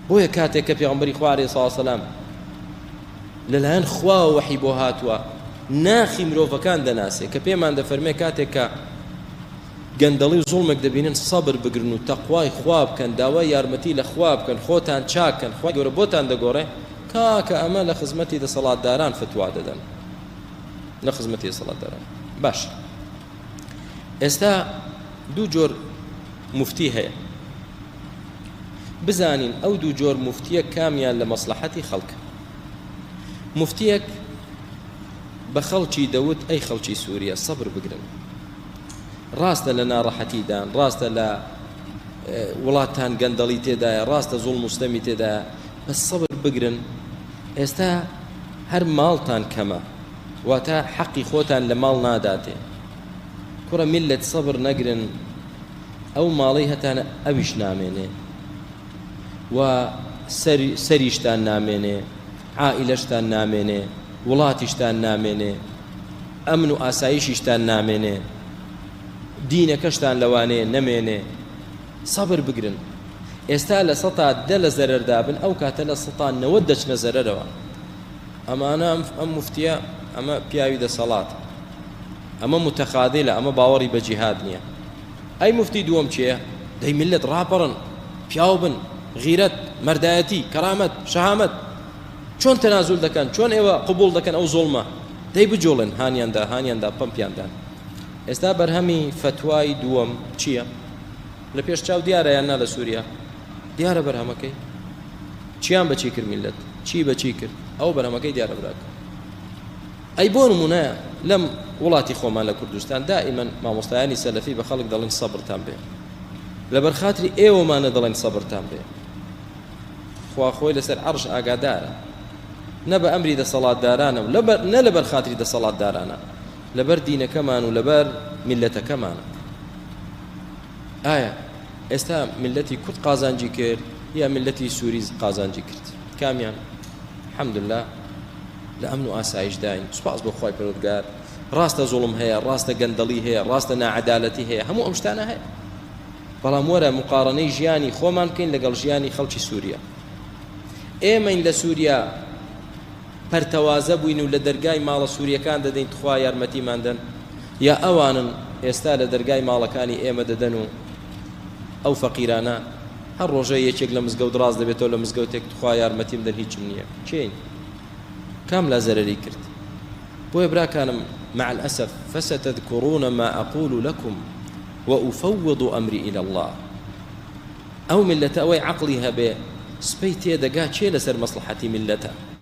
بۆیە کاتێک کە پێغەمبەری خوا عەلەیهی سڵاو وسەلام لەلایەن خواوە وەحی بۆ هاتووە ناخی مرۆڤەکان دەناسێ کە پێمان دەفەرمێ کاتێک کە گەندەڵی و زوڵمێک دەبینن سەبر بگرن و تەقوای خوا بکەن داوای یارمەتی لە خوا بکەن خۆتان چاکەن خوای گەورە بۆتان دەگۆڕێ. کاکە ئەمە لە خزمەتی دەسەڵاتداران فتوا دەدەن لە خزمەتی دەسەڵاتداران. باش ئێستا دوو جۆر مفتی هەیە بزانین ئەو دوو جۆر مفتیە کامیان لە مەسلحەتی خەڵکە. مفتیەک بە خەڵکی دەوت ئەی خەڵکی سووریا سەبر بگرن، ڕاستە لە ناڕەحەتیدان، ڕاستە لە وڵاتان گەندەڵی تێدایە، ڕاستە زوڵم و ستەمی تێدایە، بەس سەبر بگرن. ئێستا هەر ماڵتان کەمە، واتە حەقی خۆتان لە ماڵ ناداتێ. کوڕە میللەت سەبر نەگرن ئەو ماڵەی هەتانە ئەویش نامێنێ و سەریشتان نامێنێ، عائیلەشتان نامێنێ، وڵاتیشتان نامێنێ، ئەمن و ئاسایشیشتان نامێنێ، دینەکەشتان لەوانەیە نەمێنێ. سەبر بگرن. ئێستا 10% لە زەرەردا بن، ئەو کاتە 90% دەچنە زەرەرەوە. ئەمانە ئەم مفتیە، ئەمە پیاوی دەسەڵات، ئەمە متەخادلە، ئەمە باوەڕی بە جیهاد نییە. ئەی مفتی دووەم چییە؟ دەی ملت ڕاپەڕن، پیاو بن، غیرەت، مەردایەتی، کەرامەت، شەهامەت. چۆن تەنازول دەکەن؟ چۆن ئێوە قبوڵ دەکەن ئەو زوڵمە؟ دەی بجوڵن، هانیاندا، هانیاندا، پەمپیاندان. ئێستا بەرهەمی فەتوای دووەم چییە؟ لە پێش چاو دیارە یان نا لە سووریا؟ دیارە بەرهەمەکەی. چیان بە چی کرد میلەت؟ چی بە چی کرد؟ ئەو بەرهەمەکەی دیارە براکە. ئەی بۆ نمونە لەم وڵاتی خۆمان لە کوردستان دائیمەن مامۆستایانی سەلەفی بە خەڵک دەڵێن سەبرتان بێ، لەبەر خاتری ئێوەمانە دەڵێن سەبرتان بێ. خوا خۆی لەسەر عەرش ئاگادارە، نە بە ئەمری دەسەڵاتدارانە و نە لەبەر خاتری دەسەڵاتدارانە، لەبەر دینەکەمان و لەبەر میللەتەکەمانە. ئایا ئێستا میللەتی کورد قازانجی کرد یا میللەتی سووری قازانجی کرد؟ کامیان؟ الحمدلله لە ئەمن و ئاسایشداین، سوپاس بۆ خوای پەروەردگار. ڕاستە زوڵم هەیە، ڕاستە گەندەڵی هەیە، ڕاستە ناعەدالەتی هەیە، هەموو ئەم شتانە هەیە، بەڵام وەرە مقارنەی ژیانی خۆمان بکەین لەگەڵ ژیانی خەڵکی سووریا. ئێمەین لە سووریا پەرتەوازە بووین و لە دەرگای ماڵە سووریەکان دەدەین تخوا یارمەتیمان دەن، یا ئەوانن ئێستا لە دەرگای ماڵەکانی ئێمە دەدەن و ئەو فەقیرانە هەر ڕۆژە یەکێک لە مزگەوت ڕاست دەبێتەوە لە مزگەوتێک تخوا یارمەتیم دەن هیچم نییە. کێین؟ کام لا زەرەری کرد؟ بۆیە براکانم مع الأسف فستذكرون ما أقول لكم وأفوض أمري إلى الله. ئەو میللەتە ئەوەی عەقڵی هەبێ سپەی تێدەگا کێ لەسەر مەسڵەحەتی میللەتە.